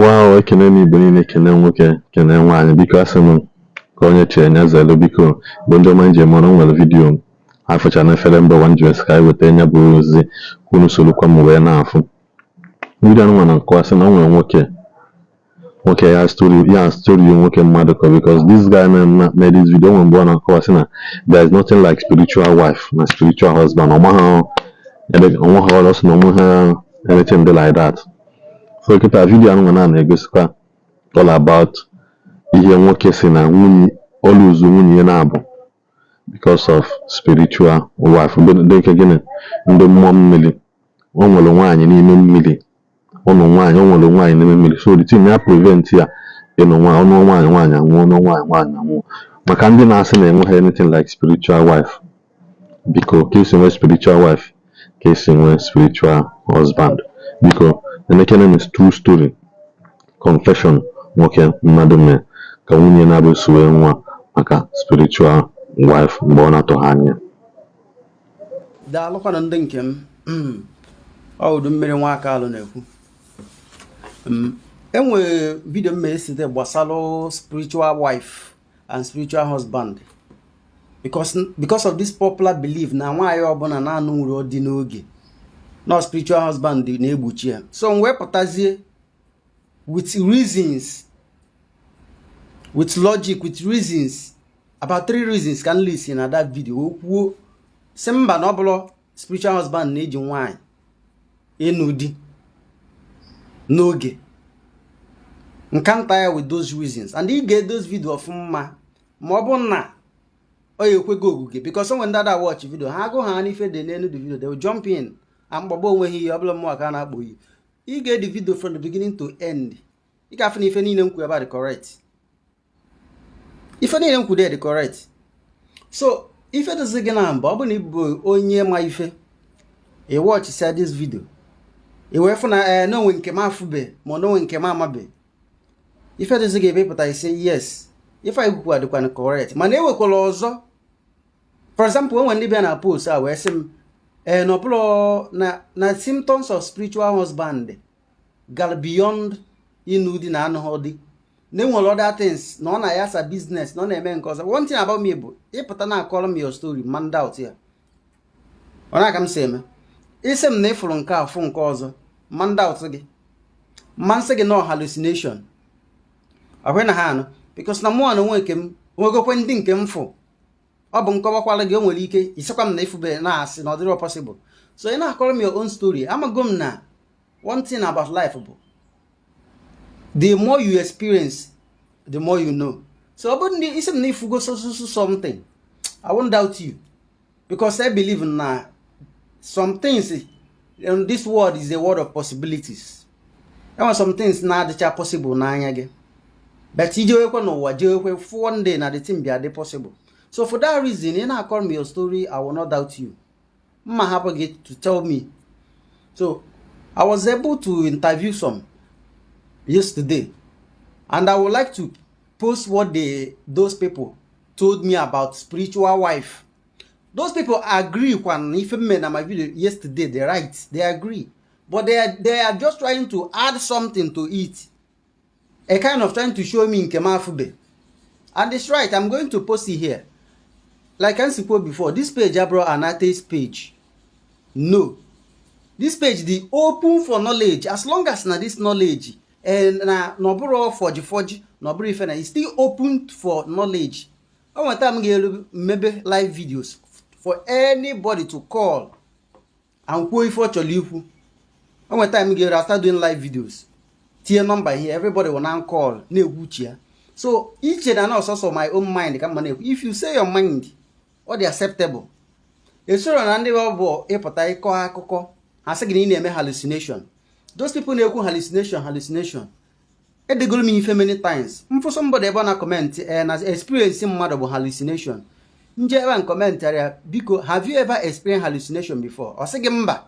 Wow, ekene m Igbo niile, kene nwoke, kene nwaanyị. Biko, asị m ka onye chee nya zelu. Biko, bụ ndị ọma njem ọrụ nwere video afụcha na efere mba ụwa nji sị ka anyị weta nya bụ ozi ka unu sorokwa m wee na-afụ video anụnwa na nkọwa sị na o nwere nwoke nwoke ya story, ya story nwoke mmadụ kọ, because this guy na this video nwere mgbe ọ na-akọwa sị na there is nothing like spiritual wife na spiritual husband. Ọ maghị ebe onwe ha ọrụ sị na onwe ha anything dị like that. So kịta video anụnwa na na-egosikwa all about ihe nwoke si na nwunye ọlụzu nwunye ya na-abụ because of spiritual wife. Dị nke gịnị? Ndị mmụọ mmiri. O nwere nwaanyị n'ime mmiri, ụnụ nwaanyị, o nwere nwaanyị n'ime mmiri. So the thing ya prevent ya ịnụ nwaanyị, ọnụ nwaanyị, nwaanyị anwụọ, ọnụ nwaanyị, nwaanyị anwụọ. Maka ndị na-asị na enweghị anything like spiritual wife, biko, ka esi nwee spiritual wife, ka esi nwee spiritual husband. Biko, emekene m true story confession nwoke mmadụ mee ka nwunye na-abụ si wee nwa maka spiritual wife mgbe ọ na-atụghị anya. Daalụkwanụ ndị nke m. Ọ udu mmiri nwaka alụ na-ekwu. Enwere video m esite gbasara spiritual wife and spiritual husband because of this popular belief na nwaanyị ọbụla na-anụ nwere di n'oge na spiritual husband na-egbochi ya. So m wee pụtazie with reasons, with logic, with reasons, about three reasons ka m list na that video. O kwuo si mba, na ọ bụrụ spiritual husband na-eji nwaanyị ịnụ di n'oge nkanta ya with those reasons, and ị ga those video ọfụma ma ọ bụ na ọ ya ekwego oguge, because onwe ndị ada watch video ha agụ ha n'ife dị n'elu the video, they will jump in and mgbagba onwe ha ihe ọbụla mmụọ ka a na-akpọ iyi. Ị ga the video from the beginning to end, ị ga-afụ na ife niile m kwuru ebe a dị correct. Ife niile m kwuru dị correct. So ife dozi gị na mbụ, ọ bụ na ị bụ onye ma ife, ị watchisia this video, ị wee fụ na ee, n'onwe nke m afụbe ma n'onwe nke m amabe, ife dozi gị ebe ịpụta ise, yes, ife anyị kwukwa dịkwana correct. Mana ewekwala ọzọ, for example, onwe ndị bịa na post a wee sị m ee, na ọbụla na symptoms of spiritual husband gara beyond ịnụ di na anụghị di, na enwere other things, na ọ na-ayasa business, na ọ na-eme nke ọzọ. One thing about me bụ ịpụta na akọrọ m your story, man doubt ya, ọ na-aka m si eme isi m na ịfụrụ nke a fụ nke ọzọ, man doubt gị, mma nsị gị na hallucination ọhwe na ha anụ, because na mụọ na onwe nke m nwegokwe ndị nke m fụ. Ọ bụ nkọwakwara gị, o nwere ike isikwa m na ifube na-asị na ọ dịrọ possible. So ị na-akọrọ m your own story, amago m na one thing about life bụ the more you experience, the more you know. So ọ bụrụ na isi m na ifugo so so so something, I won't doubt you, because I believe na some things in this world is a world of possibilities. Enwere some things na-adịcha possible n'anya gị, but ijewekwe n'ụwa jewekwe fụ one day na the thing bịa dị possible. So for that reason, ị na-akọrọ m your story, I will not doubt you. Mma hapụ gị to tell me. So I was able to interview some yesterday, and I would like to post what those people told me about spiritual wife. Those people agree kwa na ife mme na my video yesterday. They right, they agree, but they are just trying to add something to it, a kind of trying to show me nke m afụbe, and it's right. I'm going to post it here. Like I said before, this page abụrụ an atheist page. No, this page dị open for knowledge, as long as na this knowledge na ọ bụrụ fọji fọji, na ọ bụrụ ife na it's still open for knowledge. O nweta m ga-eru mmebe live videos for anybody to call and kwuo ife ọ chọrọ ikwu. O nweta m ga-eru, I start doing live videos, tinye nọmba here, everybody will now call na-ekwu uche ya. So iche na ọsọsọ my own mind ka mma na-ekwu. If you say your mind, ọ dị acceptable. Esoro na ndị ọ bụ ịpụta ịkọ akụkọ, ha sị gị na ị na-eme hallucination. Those people na-ekwu hallucination, hallucination, edegoro m ife many times. Mfụ somebody ebe ọ na comment na experience mmadụ bụ hallucination, nje ebe a comment arịa, "Biko, have you ever experienced hallucination before?" Ọ sị gị mba.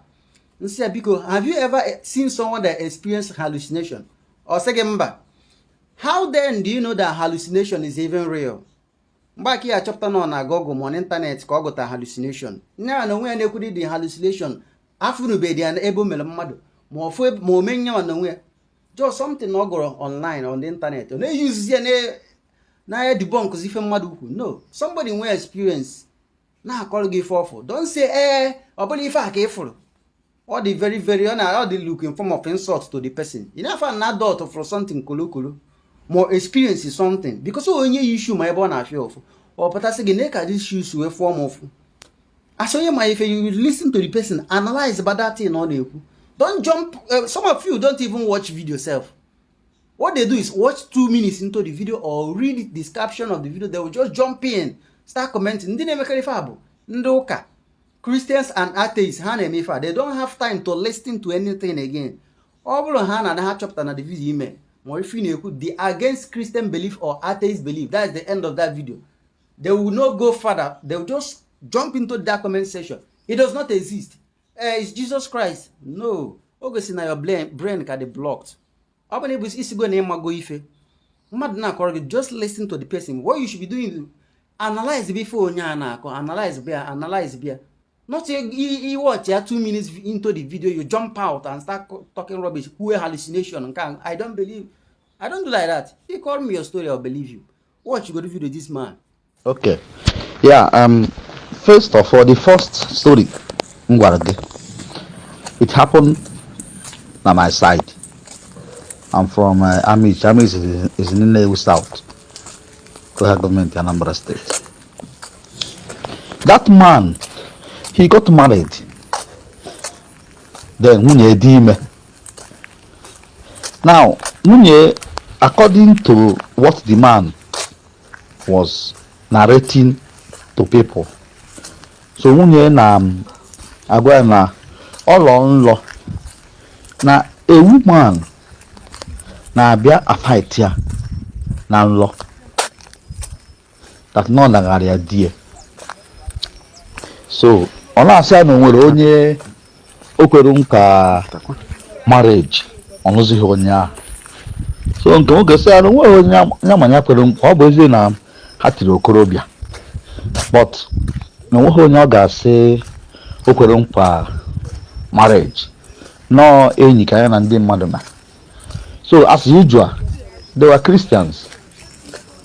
Nsị ya, "Biko, have you ever seen someone that experienced hallucination?" Ọ sị gị mba. How then do you know that hallucination is even real? Mgbe aka ya achọpụta na ọ na Google ma n'ịntanetị ka ọ gụta hallucination. Nne ya na onwe ya na-ekwuri dị hallucination afụrụbeghị ya ebe o mere mmadụ ma ọ ma o mee nyanwa na onwe ya. Just something ọ gụrụ online, on the internet, ọ na-eyuzizi ya na debunk ife mmadụ ukwu. No, somebody nwee experience na-akọrọ gị ife ọfụ, don't say, "Ee, ọ bụla ife a ka ị fụrụ." Ọ dị very very, ọ na ọ dị look in form of insult to the person. You know, an adult for something kolokolo ma experience something, because onye yi shoe ma ebe ọ na-afịa ụfụ, ọ pụtasị gị na ka this shoes wee fụọ m ụfụ. As onye ma ife, you listen to the person, analyze about that thing ọ na-ekwu. Don't jump. Some of you don't even watch video sef. What they do is watch 2 minutes into the video or read the caption of the video, they will just jump in, start commenting. Ndị na-emekarị ife a bụ ndị ụka, Christians and atheists. Ha na-eme ife a. They don't have time to listen to anything again. Ọ bụrụ ha na ha chọpụtara na the video ime ma ife ị na-ekwu the against Christian belief or atheist belief, that's the end of that video. They will not go further. They will just jump into that comment section, "It does not exist. It's Jesus Christ." No, o gosi na your brain ka dị blocked. Ọ bụ na ịbụ isigo na ịmago ife mmadụ na-akọrọ gị, just listen to the person. What you should be doing is analyze before onye a na-akọ, analyze bịa, analyze bịa, not I watch ya 2 minutes into the video, you jump out and start talking rubbish, kwuo hallucination nke a. I don't believe, I don't do like that. You call me your story, I'll believe you. Watch, you go to video this man. Okay. Yeah, first of all, the first story m gwara gị, it happened na my side. I'm from Amichi. Amichi is in Nnewi South, local government, Anambra State. That man, he got married. Then nwunye dị ime. Now, nwunye, according to what the man was narrating to people, so nwunye na agwa ya na ọ lọ nlọ na a woman na-abịa afight ya na nlọ, that na ọ naghara ya di ya. So ọ na-asị ya na o nwere onye o kwere nka marriage, ọ nụzighị onye ahụ. So nke nwoke sị ya na onweghị onye ya ma ya kwere nkwa. Ọ bụ ezie na ha tiri okorobịa, but na onweghị onye ọ ga-asị o kwere nkwa marriage, nọọ enyi ka ya na ndị mmadụ na. So as usual, they were Christians,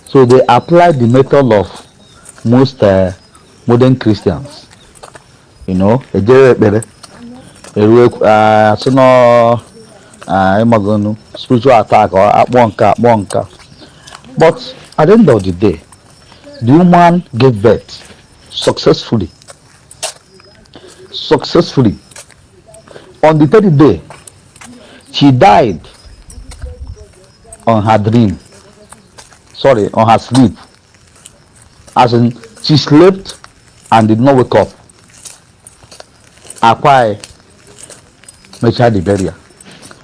so they applied the method of most modern Christians, ejere ekpere eruo, asị nọ ịmagonu spiritual attack or akpọ nke akpọ nke. But at the end of the day, the woman gave birth successfully, successfully. On the third day, she died on her dream, sorry, on her sleep, as in she slept and did not wake up. Akwa mechaa the burial,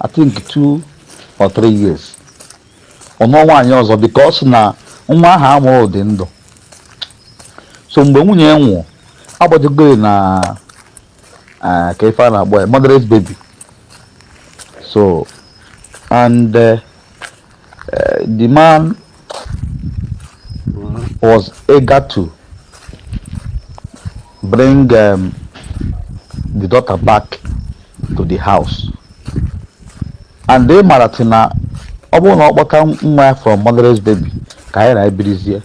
I think 2 or 3 years, ọ mụọ nwaanyị ọzọ, because na nwa ahụ amụrụ dị ndụ. So mgbe nwunye ya nwụrụ, agbajogo ya na ka ife a na-akpọ ya motherless baby. So and the man was eager to bring the daughter back to the house, and they mara na ọ bụrụ na ọ kpọta nwa ya from motherless baby ka anyị na-ebirizie,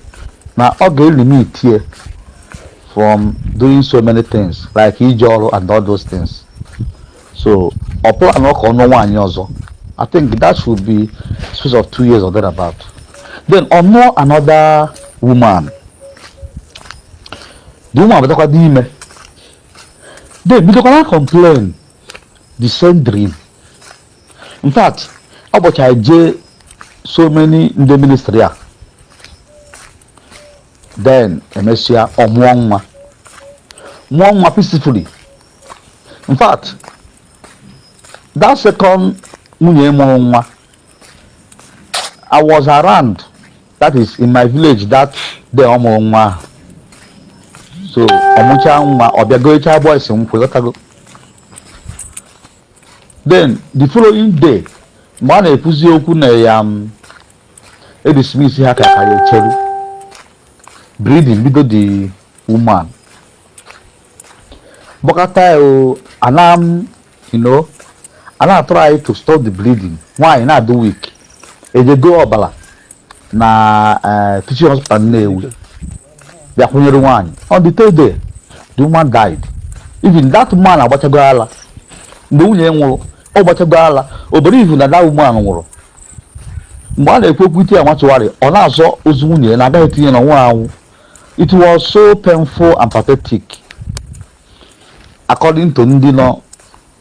na ọ ga-elimit ya from doing so many things like ije ọrụ and all those things. So ọ plan ka ọ nụọ nwaanyị ọzọ. I think that should be space of 2 years or thereabout. Then ọ nụọ another woman. The woman batakwa dị ime, then bidokwa na complain the same dream. In fact, ụbọchị anyị jee so many ndị ministry a, then emesịa ọ mụọ nwa, mụọ nwa peacefully. In fact, that second nwunye mụrụ nwa, I was around, that is in my village that day ọ mụrụ nwa ahụ. So ọ mụchaa nwa, ọ bịa gocha boys nkwụ, ghọtago. Then the following day, mgbe a na-ekwuzi okwu na ya edismiss ha ka ya echeru bleeding bido, the woman gbakọta ya o, ana m A na-atụrụ anyị to stop the bleeding, nwaanyị na-adị weak, ejego ọbara na teaching hospital Nnewi bịa kwụnyere nwaanyị. On the third day, the woman died. Even that man agbachago ala mgbe nwunye ya nwụrụ. Ọ gbachago ala, o believe na that woman nwụrụ. Mgbe a na-ekwu okwu ite ya mortuary, ọ na-azọ ozu nwunye ya na agaghị etinye na ọnwụ anwụ. It was so painful and pathetic, according to ndị nọ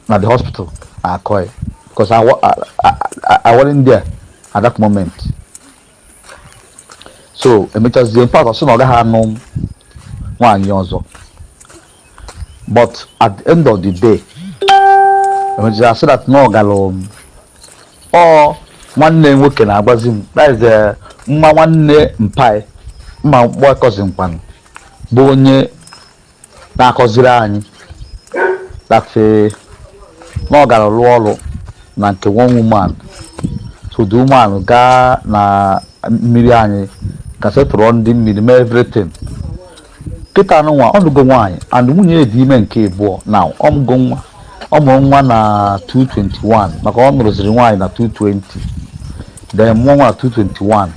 na the hospital na-akọ ya, because I wasn't there at that moment. So emechazie, in fact, ọ sị na ọ gaghị anụ nwaanyị ọzọ. But at the end of the day, emechazie asị that na ọ gara ọ nwanne nwoke na-agbazi m, that is nwa nwanne mpai mma mkpọ cousin kwanụ, bụ onye na-akọziri anyị that na ọ gara rụọ ọrụ na nke one woman. So the woman gaa na mmiri anyị ka setụrụ ndị mmiri mee everything. Kịta anụnwa, ọ nụgo nwaanyị and nwunye ya dị ime nke abụọ. Na ọ mụgo nwa, ọ mụrụ nwa na 221, maka ọ nụrụziri nwaanyị na 220, then mụọ nwa na 221,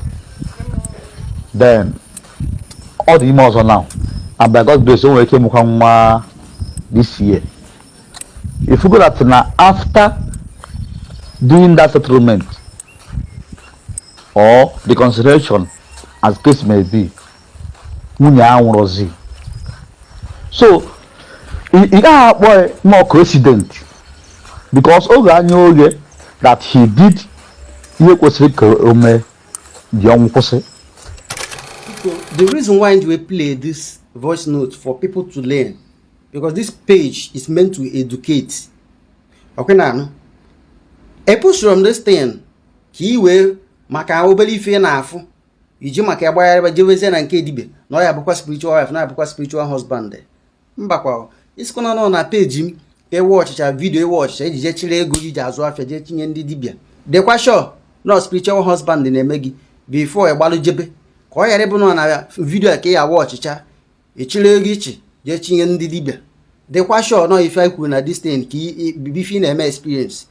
then ọ dị ime ọzọ now, and by God's grace, o nwere ike ịmụkwa nwa this year. If you go that na after doing that settlement or the consideration, as case may be, nwunye ahụ nwụrụzi. So ị gaghị akpọ ya nọ coincident, because oge anya oge that he did ihe kwesịrị ka o mee ji ọnwụ kwụsị. So the reason why we play this voice note for people to learn, because this page is meant to educate. Okay now, e push from this thing ka ị wee maka obere ife ị na-afụ iji maka agbagharịba jewezie na nke dibia na ọ ya bụkwa spiritual wife, na ya bụkwa spiritual husband. Mbakwa, isikwana nọ na peji m ka ewe ọchịcha video, ewe ọchịcha iji jee chịrị ego iji azụ afịa jee tinye ndị dibia. Dịkwa sure na spiritual husband na-eme gị before ịgbalụ jebe, ka ọ ghara ịbụ nọ na video a ka ị awa ọchịcha ịchịrị ego ichi jee tinye ndị dibia. Dịkwa sure nọ ife anyị kwuru na this thing ka ife ị na-eme experience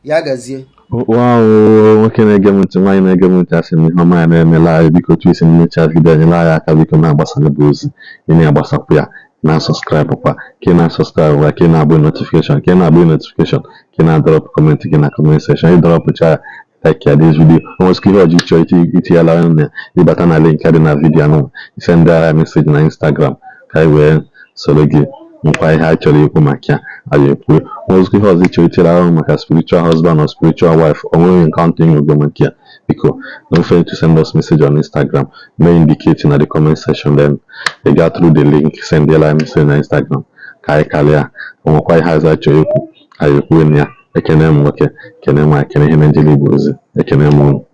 ya gazie. Wow, nwoke na-ege m ntị, nwaanyị na-ege m ntị, asị m ihe ọma ya na-emela anyị. Biko, otu isi mmecha video, nyere anyị aka biko, na-agbasa bụ ozi ị na-agbasapụ ya, na-asubscribe kwa, ka ị na-asubscribe kwa, ka ị na-agba notification, ka ị na-agba notification, ka ị na-adrop comment gị na comment section. Ị dropụcha ya, like ya this video. O nwesịka ihe ọjọọ ịchọ itinyela ọnụ na ịbata na link dị na video anụ, send anyị message na Instagram ka anyị wee soro gị nkwa ihe anyị chọrọ ikwu maka ya anyị ekwu. Nwezikwa ihe ọzọ ịchọrọ itinyere ọnụ maka spiritual husband or spiritual wife, o nweghị encounter ịnwego maka ya, biko don't fail to send us message on Instagram. May indicate na the comment section, then you go through the link, send the line message na Instagram ka anyị karịa. Onwekwa ihe ọzọ anyị chọrọ ikwu, anyị ekwuo ya. Ekene m nwoke, kene nwaanyị, kene ihe na-ejele Igbo ozi. Ekene m unu.